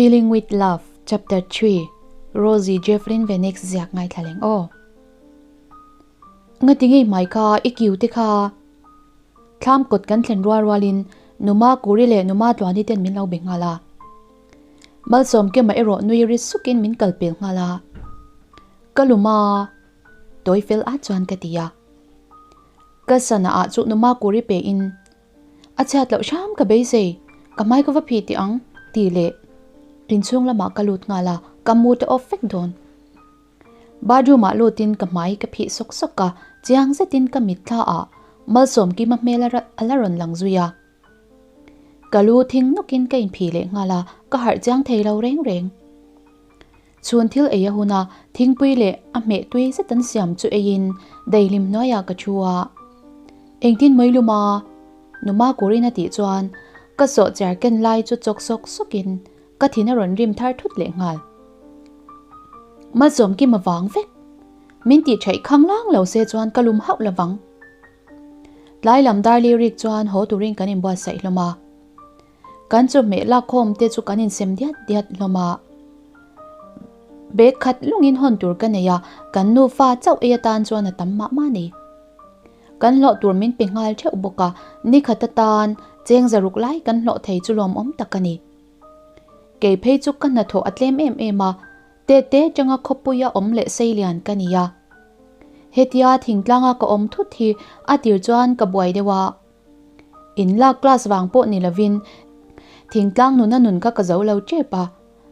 Feeling with Love, Chapter 3, Rosie Jefflin Venix ziak ngaithla leng aw. Ngati ngei mai kha i kiu te kha. Thlam kawt kan thlen rual rualin Numa Kuri leh Numa Tluani ten min lo be nghal a. Malsawm kema erawh nui ri sukin min kal pel nghal a. Ka luma tawi fel at chuan ka ti a. Ka sana ah chu Numa Kuri pe in A chhiat loh hram ka beisei, ka hmai ka va phih tih ang tih leh inchhung lamah ka lut nghal a, ka mu te off vek dawn. Bathroom ah lutin ka hmai ka phih sawk sawk a, chiang zetin ka mitthla ah Malsawmkima hmel a la rawn lang zui a. Ka lu thing nawkin ka inphih leh nghal a, ka harh chiang thei lo reng reng. Chhun thil ei a hun a, thingpui leh a hmeh tui zet an siam chu eiin daihlim hnuaiah ka thu a. Engtin mai lum a? Numa Kurin a tih chuan ka sawhchiar ken lai chu chawk sawk sawkin ka thin a rawn rim thar thut leh nghal. Malsawmkim a vang vek. Min tih theih khang lang lo se chuan ka lum hauh lovang. Tlai lam dar lirik chuan haw turin kan inbuatsaih hlawm a. Kan chawhmeh lakkhawm te chu kan insem diat diat hlawm a. Bag khat lungin hawn tur ka nei a, kan nufa chauh ei atan chuan a tam mah mah a ni. Kan hlawh tur min pe nghal theuh bawk a, nikhat atan cheng zaruk lai kan hlawh thei chu lawmawm tak a ni. Kei phei chu ka hnathawh a tlem em em a, tete atanga khawpuia awm leh seilian ka ni a. Hetia thingtlanga ka awm thut hi a tir chuan ka buai deuh a. In lak class vang pawh ni lovin thingtlang nuna nun kha ka zo lo tep a,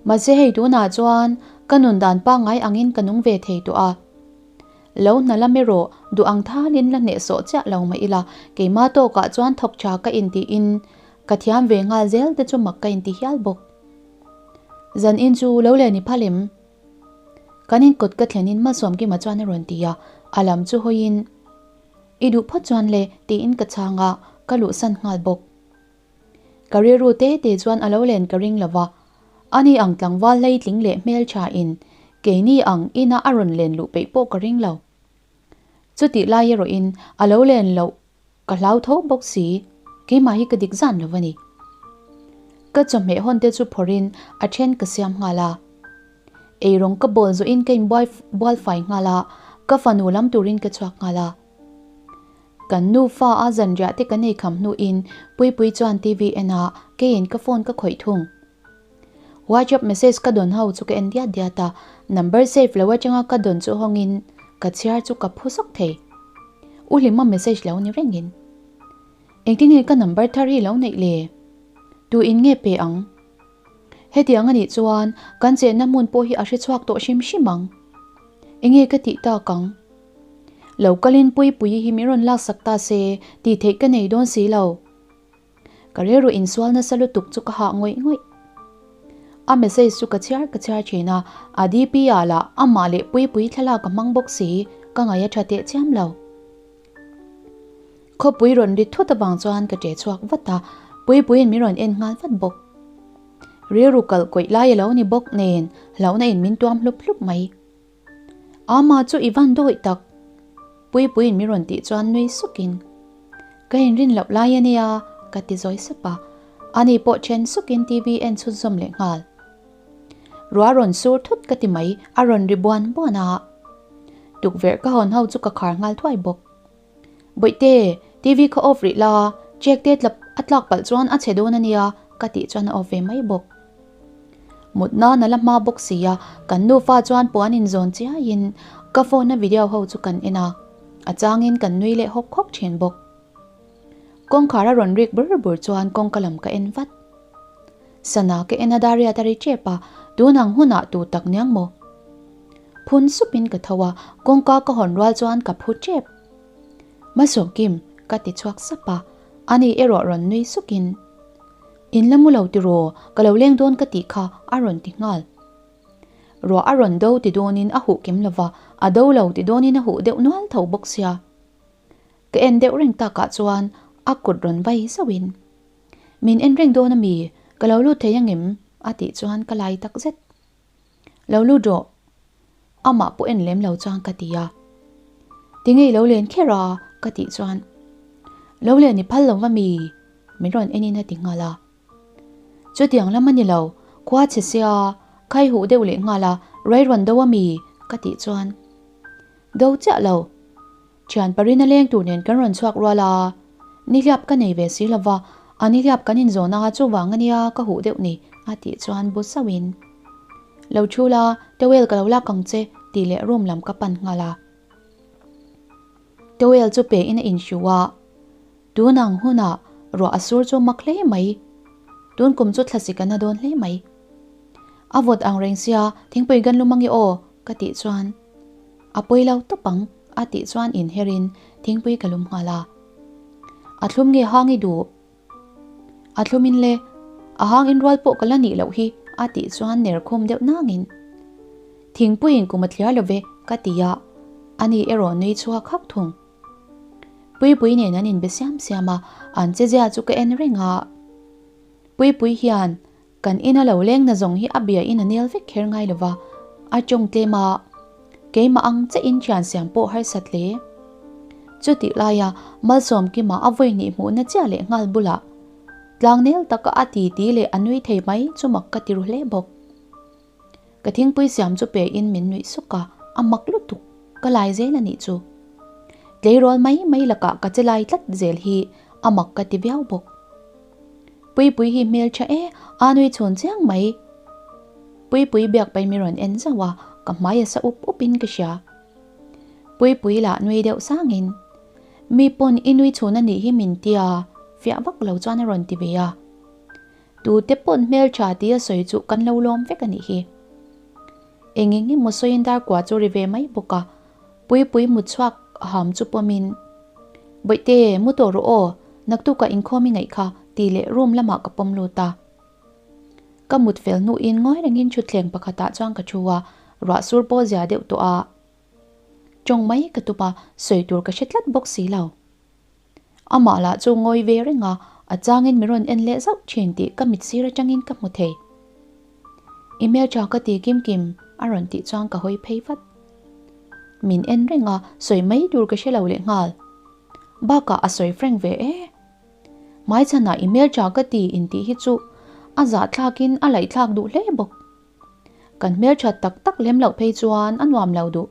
mahse hei tunah chuan ka nun dan pangngai angin ka nung ve thei tawh a. Lo hna lam erawh duh ang thalin la hnehsawh chiah lo mah ila keimah tawkah chuan thawk tha ka intiin ka thiam ve nghal zel te chu mak ka inti hial bawk. Zan in chu lo len i phal em? Kan inkawt ka thlenin Malsawmkima chuan a rawn ti a, a lam chu hawiin. I duh phawt chuan le, tiin ka chhang a, ka luhsan nghal bawk. Ka rilru te te chuan a lo len ka ring lo va, ani ang tlangval hleitling leh hmeltha in keini ang ina a rawn len luh peih pawh ka ring lo. Chutih lai erawhin a lo len loh ka hlau tho bawk si, keimah hi ka dik zan lo a ni. Ka chawhmeh hawn te chu phawrhin a then ka siam nghal a. Eirawng ka bawl zawhin ka inbual fai nghal a, ka fanu lam turin ka chhuak nghal a. Kan nufa a zanriah te kan ei kham hnuin Puipui chuan TV en a, keiin ka phone ka khawih thung. WhatsApp message ka dawn ho chu ka en diat diat a, number save lo atanga ka dawn chu hawngin ka chhiar chu ka phu sawk thei. U Hlima message lo ni rengin. Engtin nge ka number thar hi lo neih le? Tu in nge pe ang? Hetiang a nih chuan kan chenna hmun pawh hi a hre chhuak tawh hrim hrim ang. Enge ka tih tak ang? Lo kalin Puipuii hi min rawn laksak ta se tih theih ka nei dawn si lo. Ka rilru insual nasa lutuk chu ka hah ngawih ngawih. A message chu ka chhiar ka chhiar thin a, a DP ah lah amah leh Puipuii thlalak a hmang bawk si, ka ngaih a tha teh chiam lo. Khawpui rawn ri thut avang chuan ka ṭe chhuak vat a, Puipuiin min rawn en nghal vat bawk. Rilru kalh kawih lai a lo ni bawk nen hlauhna in min tuam hlup hlup mai. Ama chu i van dawih tak! Puipuiin min rawn tih chuan nui sukin, Ka inrin loh lai a nia, ka ti zawi sap a. Ani pawh ṭhen sukin TV en chhunzawm leh nghal. Ruah rawn sur thut ka ti mai, a rawn ri buan buan a. Tukverh ka hawn ho chu ka khar nghal thuai bawk. Bawihte, TV kha off rih la, check te tlap a tlak palh chuan a chhe dawn a nia, ka tih chuan a off ve mai bawk. Mut nan a la hma bawk si a, kan nufa chuan puan inzawn chiaiin ka phone a video ho chu kan en a, a changin kan nui leh hawk hawk thin bawk. Kawngkhar a rawn rik bur bur chuan kawngka lam ka en vat. Sana ka en a Dariat a ri tep a, tun ang hunah tu tak niang maw? Phun supin ka tho a, kawngka ka hawn rual chuan ka phu tep. Masawmkim, ka ti chhuak sap a, ani erawh rawn nui sukin, In la mu lo tiraw, ka lo leng dawn ka tih kha, a rawn ti nghal. Ruah a rawn do ti dawnin a huh kim lova, a do lo ti dawnin a huh deuh nual tho bawk sia. Ka en deuh reng takah chuan a kut rawn vai zauhin, Min en reng dawn ami, ka lo lut thei angem? a tih chuan ka lai tak zet. Lo lut rawh. Amah pawh en lem lo chuan ka ti a. Tinge i lo len kher a? ka tih chuan, Lo len i phal lo va mi? min rawn en in a ti nghal a. Chutiang lam a ni lo, Khua chhe sia, khai huh deuh leh nghal a, rai rawn do a mi? ka tih chuan Do chiah lo. Thian Parina leng tur nen kan rawn chhuak rual a, nihliap ka nei ve si lova, a nihliap kan inzawn a chuvang a nia ka huh deuh ni a tih chuan bu sauhin Lo thu la, towel ka lo lak ang che tih leh room lam ka pan nghal a. Towel chu pe in a inhriu a, tun ang hunah ruah a sur chu mak hle mai. Tun kum chu thlasik a na dawn hle mai. A vawt ang reng sia thingpui gan lum ange aw ka tih chuan a pawi lo tawp ang a tih chuan inher in thingpui ka lum nghal a. A thlum nge hang i duh? A thlum in le, a hang in rual pawh ka la nih loh hi a tih chuan ner khum deuh nangin thingpui in kum a thliar lo ve ka ti a, ani erawh nui chhuak hak thung. Puipui nen an inbe siam siam a, an chezia chu ka en reng a. Puipui hian Kan ina lo leng na zawng hi a bia in a nel vek kher ngai lova, a tawng tlem a, keimah ang che in thian siam pawh harsat hle. Chutih laia Malsawmkima a vawi hnih hmuhna chiah leh nghal bulah tlangnel taka a ti ti leh a nui thei mai chu mak ka ti ru hle bawk. Ka thingpui siam chu pe in min nuih suk a, a mak lutuk, ka lai zel a nih chu. Tleirawl mai mai lakah ka che lai tlat zel hi a mak ka ti viau bawk. Puipui hi hmel tha e, a nui chhun chiang mai. Puipui biak pai mi rawn en zauh a, ka hmai a sa up up in ka hria. Puipui lah nui deuh sangin, Mi pawn i nui chhun a nih hi min tia, fiah vak lo chuan a rawn ti ve a. Tute pawn hmeltha tia sawi chu kan lo lawm vek a nih hi. Eng eng emaw sawiin dar kua chu ri ve mai bawk a, Puipui mut chhuak ham chu pawmin, Bawihte, mu tawh rawh aw, naktukah inkhawm i ngaih kha tih leh room lamah ka pawm lut a. Ka mut fel hnuin ngawi rengin thutthleng pakhatah chuan ka thu a, ruah sur pawh zia deuh tawh a. Tawng mai ka tup a, sawi tur ka hre tlat bawk si lo. Amah lah chu ngawi ve reng a, a changin min rawn en leh zauh thin tih ka mit sir atangin ka hmu thei. I hmeltha ka ti kim kim a rawn tih chuan ka hawi phei vat. Min en reng a, sawi mai tur ka hre lo leh nghal. Bakah a sawi frank ve e. Hmaichhanah i hmeltha ka ti intih hi chu a zahthlakin a laihthlak duh hle bawk. Kan hmeltha tak tak lem loh phei chuan a nuam lo duh.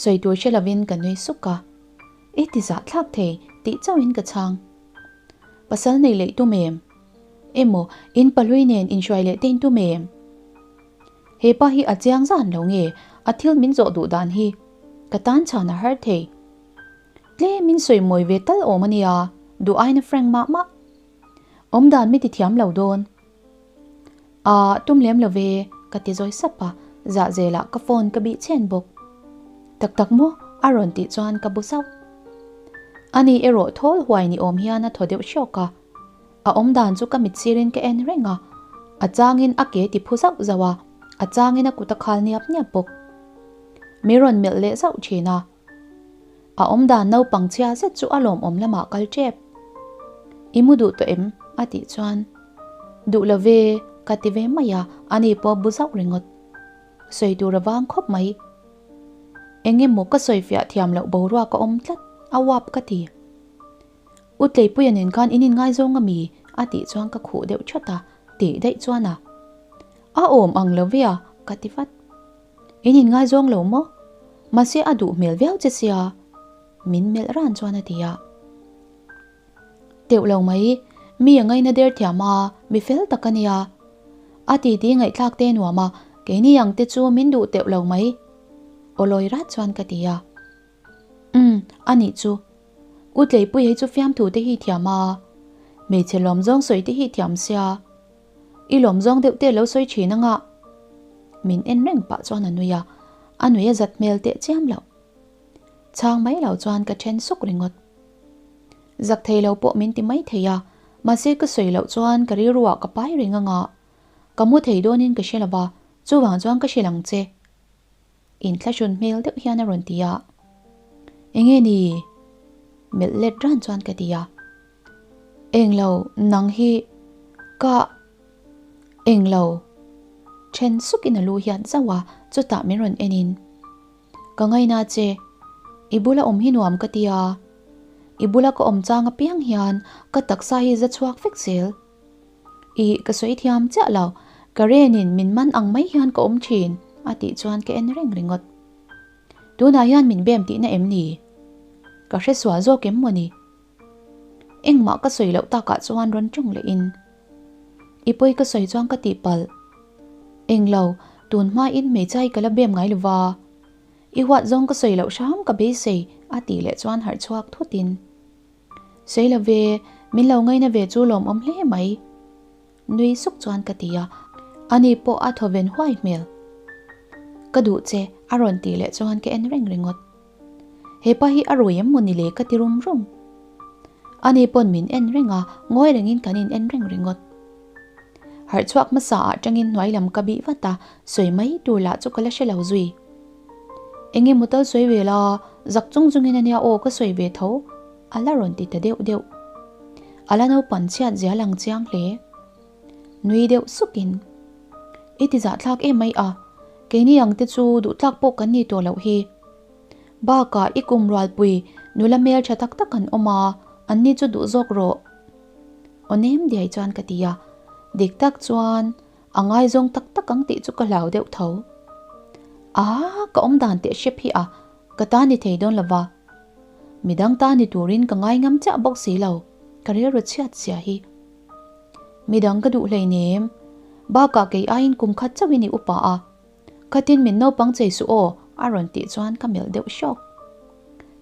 Sawi tur hre lovin ka nui suk a, I ti zah thlak thei tih chauhin ka chhang. Pasal nei leh tum em? Emaw in pahlui nen inhruai leh te in tum em? He pa hi a chiang zan lo nge a thil min zawh duh dan hi ka tan chhan a har thei. Tlem in sawi mawi ve tal awm a nia, duh aina frank mah mah. Awmdan mi ti thiam lo dawn. Aah, tum lem lo ve, ka ti zawi sap a, zah zelah ka phone ka bih chhen bawk. Tak tak maw? a rawn tih chuan ka bu zauh. Ani erawh thawl huai ni awm hian a thaw deuh hrawk a. A awmdan chu ka mit sirin ka en reng a, a changin a ke ti phu zauh zauh a, a changin a kut a khal niap niap bawk. Mi rawn melh leh zauh thin a. A awmdan naupang chhia zet chu a lawmawm lamah kal tep. I mu duh tawh em? a tih chuan Duh lo ve, ka ti ve mai a, ani pawh bu zauh ringawt. Sawi tur a vang khawp mai. Eng emaw ka sawi fiah thiam loh boruak a awm tlat, a uap ka ti. U Tleipuia nen khan in inngaizawng a mi? a tih chuan ka khuh deuh thawt a, tih daih chuan a A awm ang lo ve a, ka ti vat. In inngaizawng lo maw? Mahse a duh hmel viau che sia, min melh ran chuan a ti a. Teuh lo mai, mi a ngaina der thiam a, mi fel tak a nia. A titi ngaihthlak te nuam a, keini ang te chu min duh teuh lo mai. Aw lawi rat chuan ka ti a. Umm, a nih chu. U Tleipuia hi chu fiamthu te hi thiam a, hmeichhe lawmzawng sawi te hi thiam sia. I lawmzawng deuh te lo sawi thin anga. Min en reng pah chuan a nui a, a nui a zat hmel teh chiam loh. Chhang mai lo chuan ka then suk ringawt. Zak thei lo pawh min ti mai thei a, mahse ka sawi loh chuan ka rilruah ka pai reng anga. Ka mu thei dawnin ka hre lo va, chuvang chuan ka hrilh ang che. Inthlahrun hmel deuh hian a rawn ti a. Enge ni? Melh let ran chuan ka ti a. Englo, nang hi ka englo then sukin a lu hian zauh a, chutah min rawn en in. Ka ngaina che, i bula awm hi nuam ka ti a, i bula ka awm chang apiang hian ka taksa hi za chhuak vek zel. Ih, ka sawi thiam chiah lo, ka renin min man ang mai hian ka awm thin, a tih chuan ka en reng ringawt. Tunah hian min bem tihna em ni? Ka hre sual zawk em maw ni? Engmah ka sawi loh takah chuan rawn tawng leh in. I pawi ka sawi chuan ka tihpalh. Englo, tun hmain hmeichhia hi ka la bem ngai lova. I huat zawng ka sawi loh hram ka beisei, a tih leh chuan harh chhuak thut in. Sawi lo ve, min lo ngaina ve chu lawmawm hle mai. Nui suk chuan ka ti a, ani pawh a thaw ven huai hmel. Ka duh che, a rawn tih leh chuan ka en reng ringawt. Hepa hi a rui em maw ni le ka ti rum rum. Ani pawn min en reng a, ngawi rengin kan in en reng ringawt. Harh chhuak hmasa ah tangin hnuai lam ka bih vat a, sawi mai tur lah chu ka la hre lo zui. Enge maw tal sawi ve la, zak chung chungin ania aw ka sawi ve tho, a la rawn ti ta deuh deuh. A la naupan chhiat zia lang chiang hle. Nui deuh sukin, I ti zahthlak em mai a, keini ang te chu duhtlak pawh kan ni tawh loh hi. Bakah i kum rualpui nula hmel tha tak tak an awm a, anni chu duh zawk rawh. Aw nem diai chuan ka ti a, dik tak chuan A ngaizawng tak tak ang tih chu ka hlau deuh tho. A, ka awm dan teh hrep hi a, ka ta ni thei dawn lova. Midang ta ni turin ka ngai ngam chiah bawk si lo, ka rilru chhiat sia hi. Midang ka duh hleinem, bakah kei aiin kum khat chauhin i upa a, khatin min naupang chei suh aw, a rawn tih chuan ka melh deuh hrawk.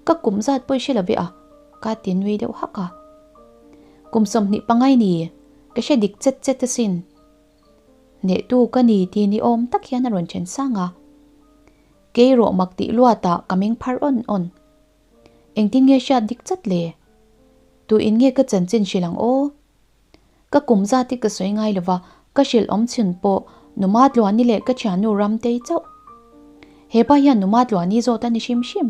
Ka kum zat pawh i hre lo ve a, ka ti nui deuh hak a. Kum 25 ni, ka hre dik chet chet asin. Hnehtu ka ni ti ni awm tak hian a rawn then sang a. Kei rawh mak tih luatah ka meng phar awn awn. Engtin nge hriat dik chat le? Tu in nge ka chanchin hrilh ang aw? Ka kum zat hi ka sawi ngai lova, ka hrilh awm chhun pawh Numa Tluani leh ka thiannu Ramtei chauh. Hepa hian Numa Tluani zawt a ni hrim hrim.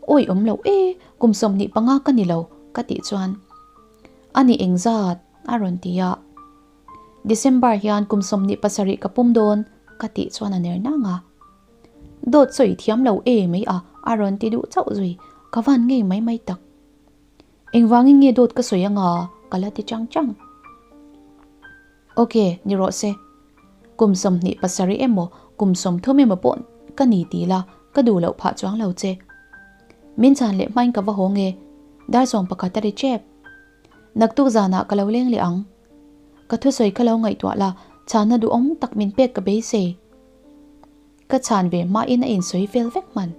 Awi awm loh e, kum 25 ka ni lo ka tih chuan. A ni engzat? a rawn ti a. December hian kum 27 ka pum dawn ka tih chuan a ner nang a. Dawt sawi thiam lo e mai a a rawn ti duh chauh zui, ka van ngei mai mai tak. Engvangin nge dawt ka sawi anga ka la ti chang chang. Ok, ni rawh se. Kum 27 emaw kum 30 emaw pawh ka ni ti la ka duh loh phah chuang lo che. Min chhan leh hmain ka va haw nge, dar 11 a ri tep. Naktuk zanah ka lo leng leh ang. Ka thusawi kha lo ngaihtuah la, chhanna duhawm tak min pek ka beisei. Ka chhan ve hmain a insawi fel vek hman.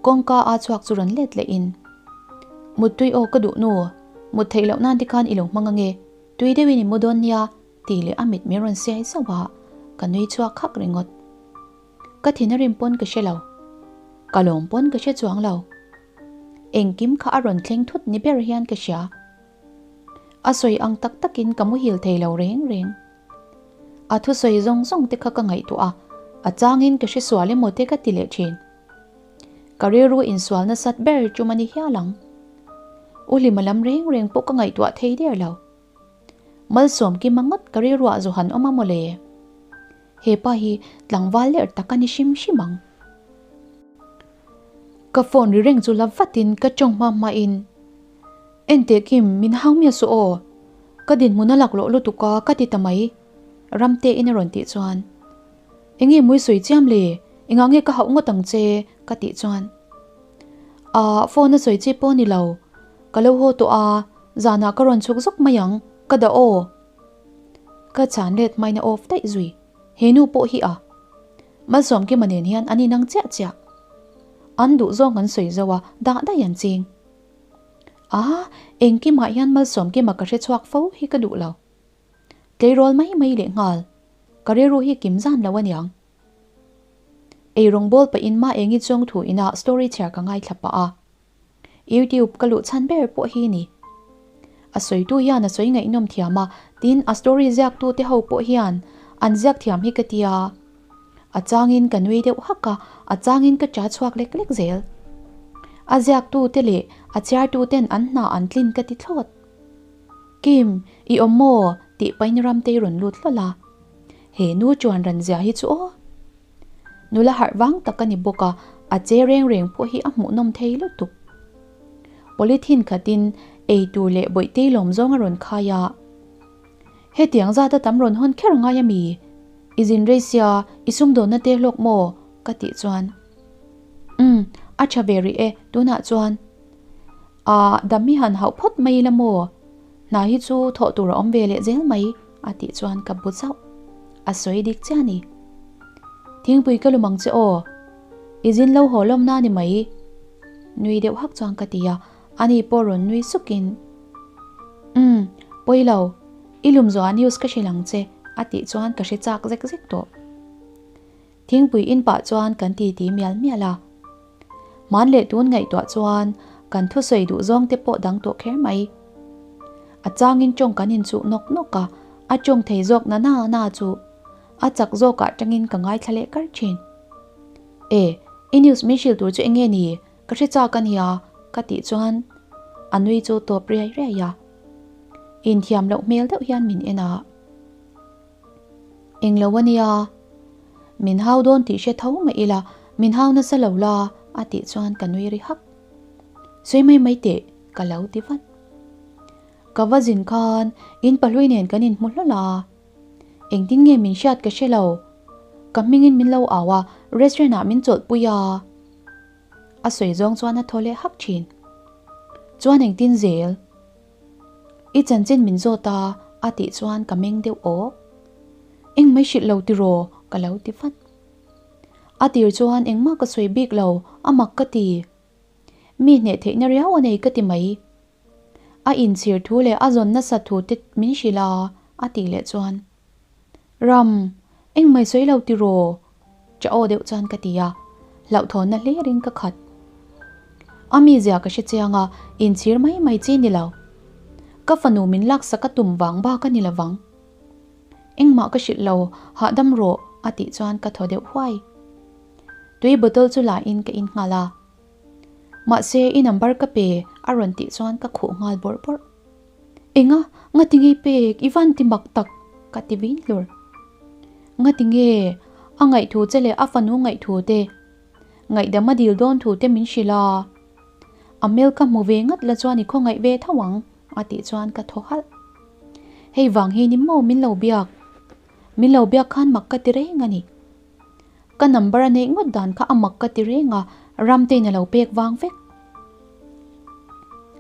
Kawngka a chhuak chu rawn let lehin, Muttui aw ka duh nu, mut theih loh nan tikhan i lo hmang ange, tui deuhin i mu dawn nia, tih leh a mit min rawn siai zauh a, ka nui chhuak khak ringawt. Ka thin a rim pawn ka hre lo. Ka lawm pawn ka hre chuang lo. Engkim kha a rawn thleng thut ni ber hian ka hria. A sawi ang tak takin ka muhil thei lo reng reng. A thusawi zawng zawng te kha ka ngaihtuah a, a changin ka hresual emaw te ka ti leh thin. Ka rilru insual nasat ber tum a ni hial ang. U Hlima lam reng reng pawh ka ngaihtuah thei der lo. Malsawmkima ngawt ka rilruah zawhan awm a mawle. He pa hi tlangval lerh tak a ni hrim hrim ang. Ka phone ri reng chu la vatin ka tawng hma hmain, Enteh Kim, min hau miah suh aw. Ka dinhmun a laklawh lutuk a ka ti ta mai, Ramtein a rawn tih chuan. Enge mui sawi chiam le, engah nge ka hauh ngawt ang che ka tih chuan. Ahh, phone a sawi chi pawh a ni lo. Ka lo haw tawh a, zanah ka rawn chhuk zawk mai ang, ka dah aw. Ka chhan let hmain a off daih zui. He nu pawh hi a. Malsawmkima nen hian an inang chiah chiah. An duh zawng an sawi zo a, dah daih an ching. A, engkimah hian Malsawmkima ka hre chhuak fo hi ka duh lo. Tleirawl mai mai leh nghal, ka rilru hi kim zan lo aniang. Eirawng bawl pahin mah engi chuang thu ina story chhiar ka ngaithla pah a. YouTube ka luh chhan ber pawh hi ni. A sawitu hian a sawi ngaihnawm thiam a, tin a story ziaktu te ho pawh hian an ziak thiam hi ka tia. A changin ka nui deuh hak a, a changin ka cha chhuak lek lek zel. A ziaktu te leh a chhiartu ten an hna an tlin ka ti thlawt. Kim, i awm maw? tih pahin Ramtei rawn lut hlawl a. He nu chuan ran zia hi chu aw. Nula harh vang tak a ni bawk a, a che reng reng pawh hi a hmuhnawm thei lutuk. Polythene khatin ei tur leh bawihte lawm zawng a rawn khai a. Hetiang zata tam rawn hawn kher ngai a mi? I zin rei sia, i sumdawnna te hlawk maw? ka tih chuan. Umm, a tha ve rih e, tunah chuan. Aah, dam hi han hauh phawt mai ila maw? Hna hi chu thawh tur a awm ve leh zel mai, a tih chuan ka bu zauh. A sawi dik chiah a ni. Thingpui ka lum ang che aw. I zin lo haw lawmna a ni mai. Nui deuh hak chuan ka ti a, ani pawh rawn nui sukin, Umm, pawi lo, i lum zawhah news ka hrilh ang che, a tih chuan ka hre chak zek zek tawh. Thingpui in pah chuan kan titi mial mial a. Hman leh tun ngaihtuah chuan kan thusawi duh zawng te pawh dang tawh kher mai. A changin tawng kan inchuh nawk nawk a, a tawng thei zawk na na na chu a chak zawkah tangin ka ngaithla leh kar thin. E, i news min hrilh tur chu eng nge ni? Ka hre chak a nia, ka tih chuan a nui chu tawp riai riai a. Inthiam loh hmel deuh hian min en a. Englo a nia, min hau dawn tih hre tho mai ila, min hau nasa lo la a tih chuan ka nui ri hak. Sawi mai mai teh ka lo ti vat. Ka va zin khan in pahlui nen kan inhmu hlawl a, engtin nge min hriat ka hre lo. Ka hmingin min lo au a, restaurant ah min chawlhpui a. A sawi zawng chuan a thaw leh hak thin. Chuan engtin zel? I chanchin min zawt a, a tih chuan ka meng deuh awk. Engmai hrilh lo tiraw? ka lo ti vat. A tir chuan engmah ka sawi bik lo, a mak ka ti. Mi hneh theihna riau a nei ka ti mai. A inchhir thu leh a zawn nasat thu te min hrilh a, a tih leh chuan. Ram, engmai sawi lo tiraw? Cha aw deuh chuan ka ti a, hlauhthawnna hlirin ka khat. A mizia ka hre chiang a, inchhir mai mai chi ni lo. Ka fanu min laksak a tum vang bak a ni lo vang. Engmah ka hrilh lo, hahdam rawh a tih chuan ka thaw deuh huai. Tui bottle chu la in ka in nghal a. Mahse i number ka pe a rawn tih chuan ka khuh nghal bawrh bawrh. Enga, ngati nge pek, i van ti mak tak, ka ti vin hlur. Ngati nge, a ngaihthu che leh a fanu ngaihthu te, ngaihdam a dil dawn thu te min hrilh a. A hmel ka hmu ve ngat la chuan i khawngaih ve tho ang, a tih chuan ka thaw halh. Hei vang hi ni maw min lo biak? Min lo biak khan mak ka ti reng a ni. Ka number a neih ngawt dan kha a mak ka ti reng a, Ramtein a lo pek vang vek.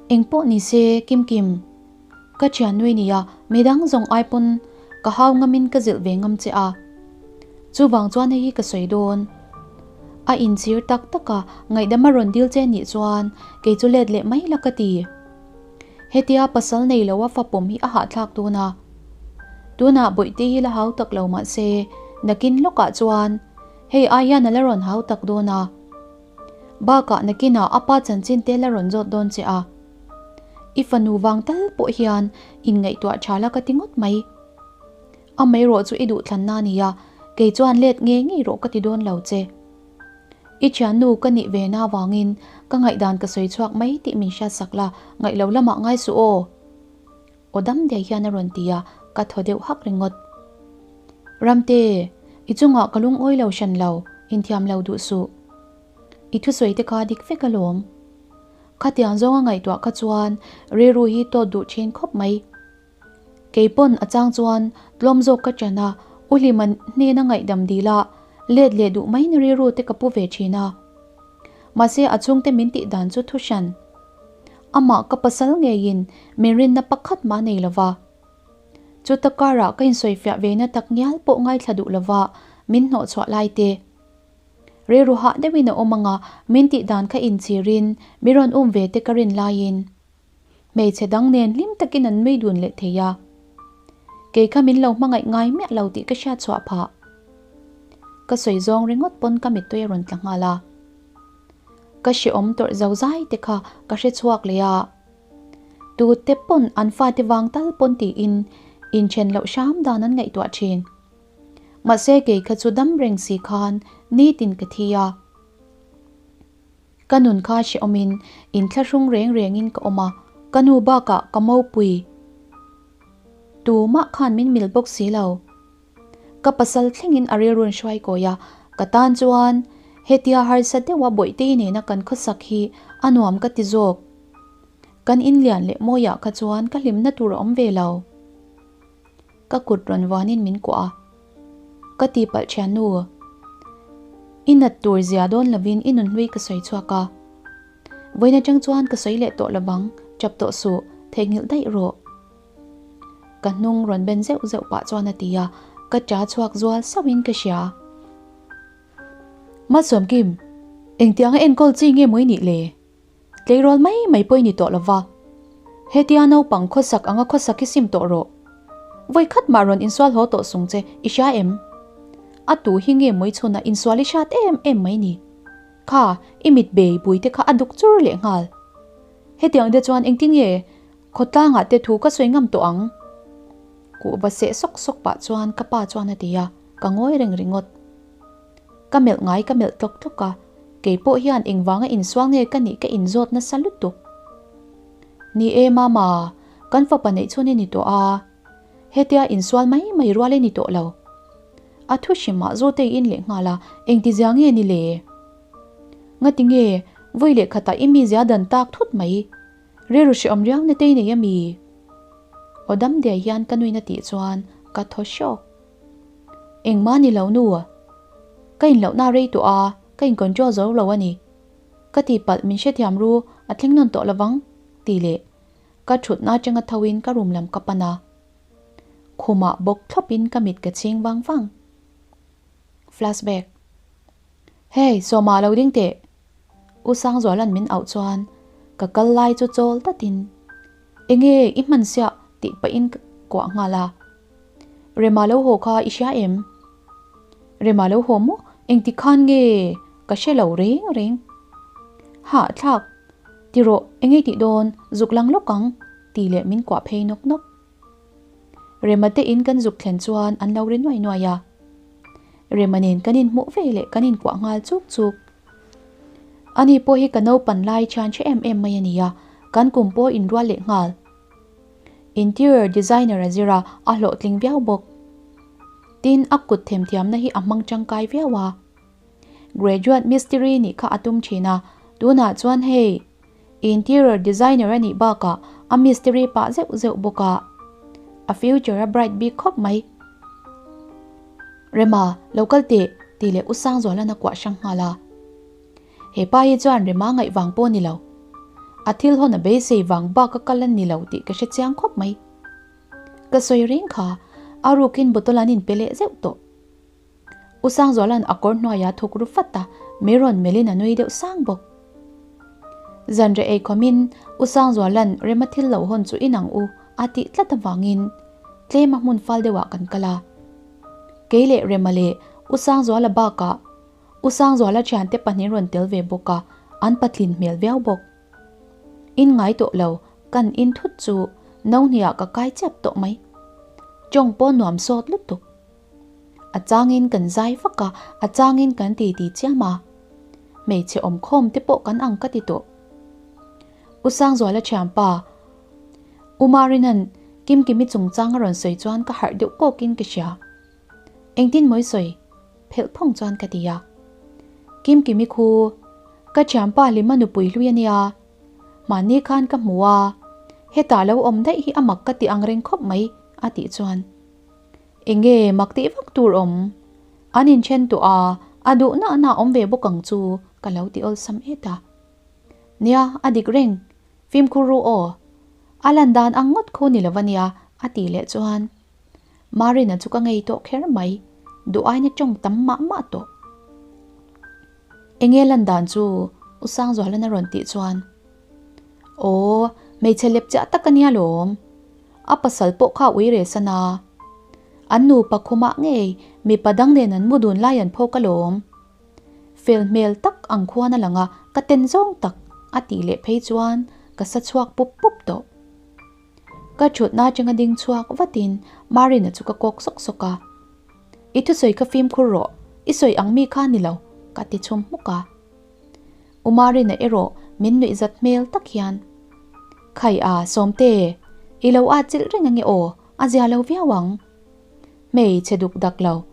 Engpawh ni se, Kimkim, ka thian nui nia, midang zawng ai pawn ka hau ngamin ka zilh ve ngam che a. Chuvang chuan hei hi ka sawi dawn. A inchhir tak tak a, ngaihdam a rawn dil che nih chuan kei chu let leh mai la ka ti. Hetia pasal nei lo a fapawm hi a hahthlak dawn a. Tunah bawihte hi la hau tak lo mah se, nakin lawkah chuan hei ai hian a la rawn hau tak dawn a. Bakah nakinah a pa chanchin te la rawn zawt dawn che a. I fanu vang tal pawh hian inngaihtuah tha la ka ti ngawt mai. Amaherawh chu i duhthlanna a nia, kei chuan let ngei ngei rawh ka ti dawn lo che. I thiannu ka nih ve na vangin ka ngaihdan ka sawi chhuak mai tih min hriatsak la, ngaih lo lamah ngai suh aw. Aw dam daih hian a rawn ti a, ka thaw deuh hak ringawt. Ramte, i chungah ka lungawi lo hran lo, inthiam lo duh suh. I thusawi te kha dik vek alawm. Khatiang zawnga ngaihtuah kha chuan rilru hi tawt duh thin khawp mai. Kei pawn a chang chuan tlawm zawk ka ṭan a, U Hlima hnena ngaihdam dil a, let leh duh mai na rilru te ka pu ve ṭhin a. Mahse a chhungte min tih dan chu thu hran. Amah ka pasal ngeiin min rinna pakhat mah nei lo va. Chuta karah ka insawifiah ve na tak ngial pawh ngaithla duh lo va min hnawhchhuah lai te. Rilru hah deuhin a awm anga min tih dan kha inchhirin mi rawn um ve te ka rin laiin. Hmeichhe dang nen hlim takin an nui dun leh thei a. Kei kha min lo hmangaih ngai miah lo tih ka hriat chhuah phah. Ka sawi zawng ringawt pawn ka mittui a rawn tla nghal a. Ka hrehawm tawrh zo zai te kha ka hre chhuak leh a. Tu te pawn an fate vang tal pawn tiin inthen loh hram dan an ngaihtuah thin. Mahse kei kha chu dam reng si khan nitin ka thi a. Ka nun kha hrehawmin inthlahrung reng rengin ka awm a, ka nu bakah ka mopui tumah khan min mil bawk si lo. Ka pasal thlengin a rilrun hruai kawi a, ka tan chuan hetia harsa deuha Bawihtei nena kan khawsak hi a nuam ka ti zawk. Kan inlian leh mawiah kha chuan ka hlimna tur a awm ve lo. ka kut rawn vuanin min kuah a. Ka tihpalh thiannu. I nat tur zia dawn lovin i nunhlui ka sawi chhuak a. Vawiin atang chuan ka sawi leh tawh lovang, chap tawh suh, theihnghilh daih rawh. Ka hnung rawn ben zeuh zeuh pah chuan a ti a, ka ṭa chhuak zual sauhin ka hria. Malsawmkim, engtianga enkawl chi nge maw i nih le? Tleirawl mai mai pawh i ni tawh lova. Hetia naupang khawsak anga khawsak hi sim tawh rawh. Vawi khat mah rawn insual haw tawh sung che, i hria em? A tu hi nge mawi chhunah insual i hriat em em mai ni? Kha, i mit bei bui te kha a duk chur leh nghal. Hetiang te chuan engtin nge khawtlangah te thu ka sawi ngam tawh ang? Kuhva seh sawk sawk pah chuan ka pa chuan a ti a, ka ngawi reng ringawt. Ka melh ngai ka melh tlawk tlawk a, kei pawh hian engvanga insual nge ka nih ka inzawt nasa lutuk. Ni e mama, kan fapa neih chhun i ni tawh a, hetia insual mai mai rual i ni tawh lo. A thu hrimah Zotei in leh nghal a, engtizia nge ni le? Ngati nge vawi leh khatah i mizia dan tak thut mai? Rilru hrehawm riau na tei nei a mi? Aw dam diai hian ka nuin a tih chuan ka thaw hrawk. Engmah ni lo nu. Ka inlohna rei tawh a, ka in control zo lo a ni. Ka tihpalh min hrethiam ru, a thleng nawn tawh lovang, tih leh ka thutna atanga tho in ka room lam ka pan a. Khumah bawk thlawp in ka mit ka chhing vang vang. Flashback. Hey, Sawma lo ding teh. U Sangzuala'n min auh chuan ka kal lai chu chawl tatin, Enge i hman siah tih pahin ka kuah nghal a. Rema lo haw kha i hria em? Rema lo haw maw? Engti khan nge ka hre lo reng reng. Hahthlak, ti rawh enge tih dawn zuk lang lawk ang tih leh min kuah phei nawk nawk. Rema te in kan zuk thlen chuan an lo ri nuai nuai a. Rema nen kan inhmuh ve leh kan inkuah nghal chuk chuk. Ani pawh hi ka naupan lai thian hre em em mai a ni a, kan kum pawh inrual leh nghal. Interior designer a zir a, a hlawhtling viau bawk. Tin, a kut themthiamna hi a hmang tangkai viau a. Graduate mistiri nih kha a tum thin a, tunah chuan hei, interior designer a nih bakah a mistiri pah zeuh zeuh bawk a. A future a bright bik khawp mai. Rema, lo kal teh, tih leh U Sangzuala'n a kuah hrang nghal a. He pa hi chuan Rema ngaih vang pawh a ni lo. A thil hawn a beisei vang bak a kal a ni lo tih ka hre chiang khawp mai. Ka sawi reng kha, a rukin bottle an inpe leh zeuh tawh. U Sangzuala'n a kawr hnuaia thuk ru fat a, mi rawn melhin a nui deuh sang bawk. Zanreh ei khawmin U Sangzuala'n Rema thil lo hawn chu inang u a tih tlat avangin tlem a hmun fal deuhah kan kal a. Kei leh Rema leh U Sangzuala bakah U Sangzuala thiante pahnih rawn tel ve bawk a, an patlin hmel viau bawk. In ngai tawh lo, kan in thut chu no hniah ka kai chiap tawh mai. Tawng pawh nuam sawt lutuk. A changin kan zai vak a, a changin kan ti ti chiam a. Hmeichhe awmkhawm te pawh kan ang ka ti tawh. U Sangzuala thianpa, U Marina'n Kimkimi chungchang a rawn sawi chuan ka harh deuh kawkin ka hria. Engtin mawi sawi? Phelh phawng chuan ka ti a. Kimkimi khu, ka thianpa Lima nupui hlui a nia. Mahni khan ka hmu a, hetah lo awm daih hi a mak ka ti ang reng khawp mai, a tih chuan. Enge mak tih vak tur awm? An inthen tawh a, a duh na na awm ve bawk ang chu ka lo ti awlsam et a. Nia, a dik reng. Fimkhur ru aw. A lan dan ang ngawt khu ni lo a nia, a tih leh chuan. Marina chu ka ngei tawh kher mai, duh aina tawng tam mah mah tawh. Enge lan dan chu U Sangzuala'n a rawn tih chuan, Aw, hmeichhe lep chiah tak a nia lawm. A pasal pawh kha ui reh san a. An nupa khumah ngei mipa dang nen an mu dun lai an phawk alawm. Fel hmel tak ang khuan a lang a, ka ten zawng tak a tih leh phei chuan ka sa chhuak pup pup tawh. Ka thutna atanga ding chhuak vatin Marina chu ka kawk sawk sawk a. I thusawi kha fimkhur rawh, i sawi ang mi kha ni lo, ka ti chhum hmuk a. U Marina erawh min nuih zat hmel tak hian, Khai a, Sawmte, i lo at chilh reng ange aw, a zia lo viau ang. Hmeichhe duk dak lo,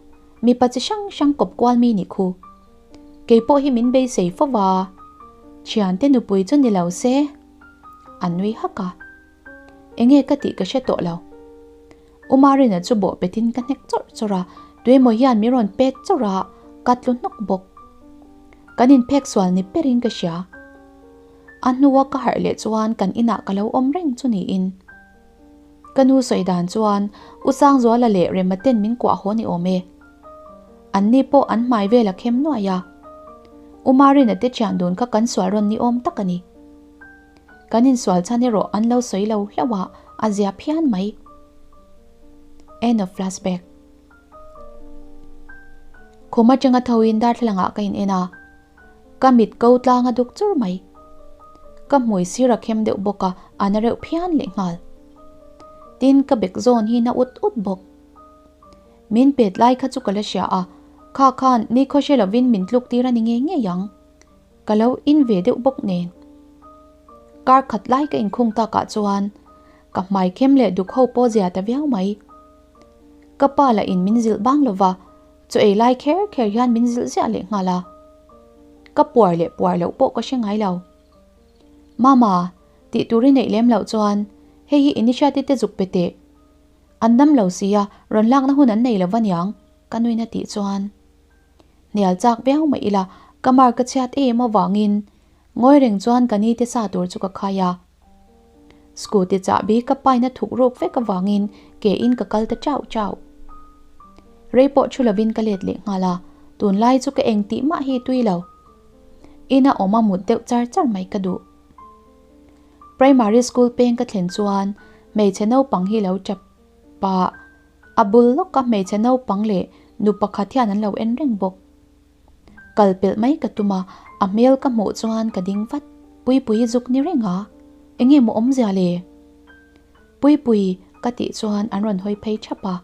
mipa chi hrang hrang kawp kual mi nih khu. Kei pawh hi min beisei fo va, thiante nupui chu ni lo se. A nui hak a. Enge ka tih ka hre tawh lo. U Marina chu bawh petin ka hnek chawrh chawrh a, tuemaw hian min rawn pet chawrh a, ka tlu hnawk bawk. Kan inphek sual ni berin ka hria. A hnua ka harh leh chuan kan inah ka lo awm reng chu niin. Ka nu sawi dan chuan U Sangzuala leh Rema ten min kuah haw ni awm e. An ni pawh an hmai vel a khem nuai a. U Marina te thian dun kha kan sual rawn ni awm tak a ni. Kan insual chhan erawh an lo sawi lo hlauh a, a zia phian mai. End of flashback. Khum atanga thoin darthlalangah ka in en a, ka mit ko tlang a duk chur mai. Ka hmui sir a khem deuh bawk a, a na reuh phian lehnghal. Tin, ka bek zawn hi na ut ut bawk. Min pet lai kha chu ka la hria a, kha khan nikhaw hre lovin min tluk tir a ni ngei ngei ang. Ka lo in ve deuh bawk nen. Kar khat lai ka inkhung takah chuan ka hmai khem leh duk ho pawh zia ta viau mai. Ka pa lah in min zilh bang lova, chaw ei lai kher kher hian min zilh ziah leh nghal a. Ka puar leh puar loh pawh ka hre ngai lo. Mama, tih tur i neih lem loh chuan hei hi initiate te zuk pe teh. An dam lo sia, rawn lakna hun an nei lo va niang, ka nuin a tih chuan. Hnial chak viau mah ila, ka mar ka chhiat em avangin ngawi reng chuan ka ni te sa tur chu ka khai a. Scooty chahbi ka paina thuk ruk vek avangin ke in ka kal ta chauh chauh. Rei pawh thu lovin ka let leh nghal a, tunlai chu ka eng tih mah hi tui lo. Ina awm a mut deuh char char mai ka duh. Primary school peng ka thlen chuan hmeichhe naupang hi lo tap pah. A bul lawka hmeichhe naupang leh nu pakhat hian an lo en reng bawk. Kal pelh mai ka tum a, a hmel ka hmuh chuan ka ding vat. Puipui zuk ni reng a, enge maw awmzia le? Puipui ka tih chuan an rawn hawi phei thap a.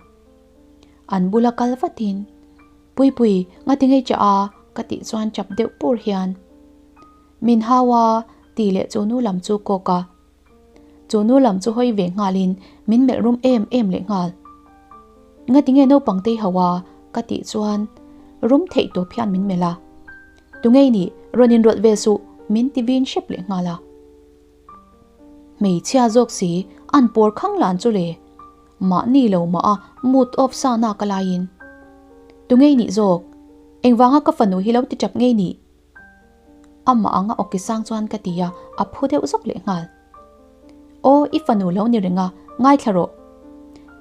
An bula kal vatin, Puipui, ngati ngei chah a? ka tih chuan chap deuh pur hian, Min hau a, tih leh chu nu lam chu kawk a. Chu nu lam chu hawi ve nghalin min melh rum em em leh nghal. Ngati nge naupang tei ho a? ka tih chuan rum theih tawp hian min melh a. Tungei nih rawn inrawlh ve suh min ti vin hrep leh nghal a. Hmeichhia zawk si an pawr khang lan chu le. Mahni lo mah a mood off sa nak a laiin. Tungei nih zawk? Engvanga ka fanu hi lo ti tap ngei nih? Amah anga awki sang chuan ka ti a, a phu deuh zawk leh nghal. Aw, i fanu lo ni reng a, ngaithla rawh.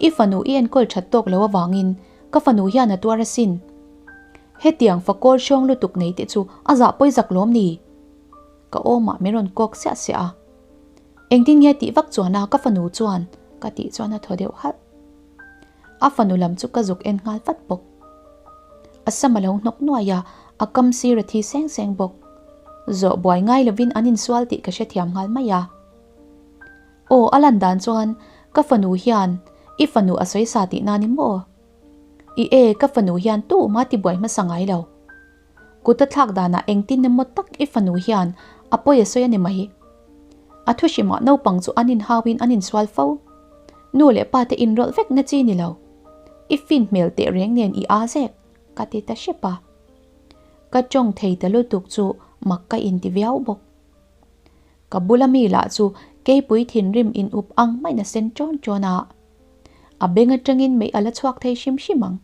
I fanu i enkawl that tawk lo avangin ka fanu hian a tuar asin. Hetiang fakawl hrawng lutuk nei te chu a zah pawi zak lawm ni? Ka awmah min rawn kawk siah siah a. Engtin nge tih vak chuan a ka fanu chuan ka tih chuan a thaw deuh halh. A fanu lam chu ka zuk en nghal vat bawk. A sam a lo hnawk nuai a, a kam sir a thi seng seng bawk. Zawh buai ngai lovin an insual tih ka hrethiam nghal mai a. Aw, a lan dan chuan ka fanu hian i fanu a sawi sa tih na ni maw? I e, ka fanu hian tumah tibuai hmasa ngai lo. Kut a thlak danah engtin emaw tak i fanu hian a pawi a sawi a ni mai. A thu hrimah naupang chu an inhauin an insual fo. Nu leh pa te inrawlh vek na chi ni lo. I fin hmel teh reng nen i aa zek, ka ti ta hrep a. Ka tawng thei ta lutuk chu mak ka inti viau bawk. Ka bula mi lah chu keipui thinrim in up ang maiin a sen ṭawn ṭawn a. A beng aṭangin mei a la chhuak thei hrim hrim ang.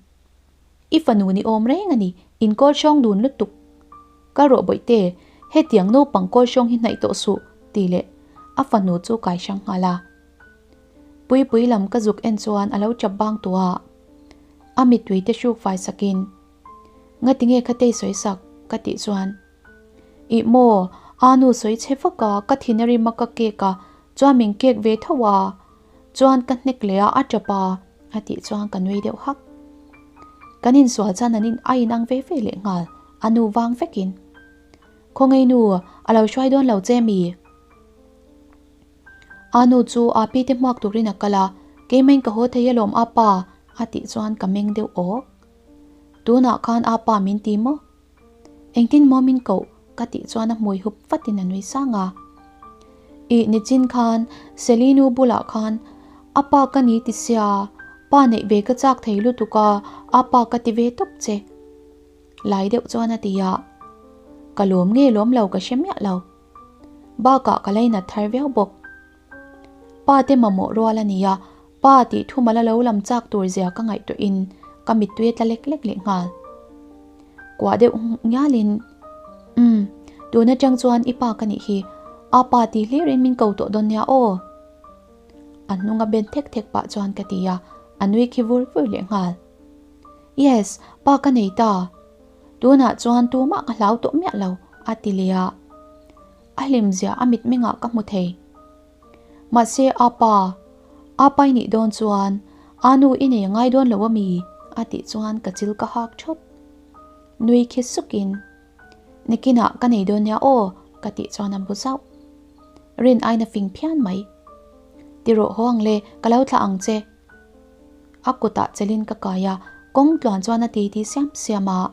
I fanu ni awm reng a ni, in kawl hrawng dun lutuk. Kal rawh bawihte, hetiang naupang kawl hrawng hi hnaih tawh suh, tih leh a fanu chu kai hrang nghal a. Puipui lam ka zuk en chuan a lo chap bang tawh a, a mittui te hruk fai sakin, Ngati nge kha tei sawi sak? ka tih chuan, Ih maw, a nu sawi chhe vak a, ka thin a rim a ka kek a, chuan min kek ve tho a, chuan ka hnek leh a, a tap a, a tih chuan ka nui deuh hak. Kan insual chuan an in a inang ve ve leh nghal, a nu vang vekin. Khawngaih nu, a lo hruai dawn lo che mi? A nu chu a pi te hmuak turin a kal a, Keimahin ka haw thei alawm a pa, a tih chuan ka meng deuh awk. Tunah khan a pa min ti maw? Engtin maw min koh? ka tih chuan a hmui hup vatin a nui sang a. Ih nichin khan Selinu bulah khan a pa ka ni ti sia, pa neih ve ka chak thei lutuk a, a pa ka ti ve tawp che. Lai deuh chuan a ti a. Ka lawm nge lawm lo ka hre miah lo. Bakah ka lainat thar viau bawk. Pa te mamawh rual a ni a. Pa tih thumal a lo lam chak tur zia ka ngaihtuahin ka mittui a tla lek lek leh nghal. Kuah deuh ngialin, Umm, tun atang chuan i pa ka nih hi, a pa ti hlirin min ko tawh dawn nia aw. A hnunga ben thek thek pah chuan ka ti a, a nui khi vur vur leh nghal. Yes, pa ka nei ta. Tunah chuan tumah ka hlau tawh miah lo, a ti leh a. A hlimzia a mitmengah ka hmu thei. Mahse a pa, a pai nih dawn chuan a nu i nei ngai dawn lo ami? a tih chuan ka chil ka hak thawt. Nui khi sukin, Nikinah ka nei dawn nia aw ka tih chuan a bu zauh. Rin aina fing phian mai. Ti rawh haw ang le, ka lo thlah ang che. A kutah chelin ka kai a, kawng tluan chuan a ti ti siam siam a.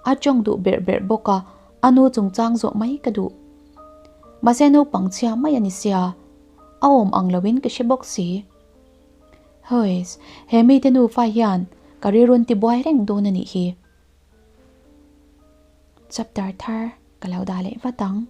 A tawng duh berh berh bawk a, a nu chungchang zawh mai ka duh. Mahse naupang chhia mai a ni sia, a awm ang loin ka hre bawk si. Huiss, he mite nufa hian ka rilrun tibuai reng dawn a nih hi. Chapter thar ka lo dah leh vat ang.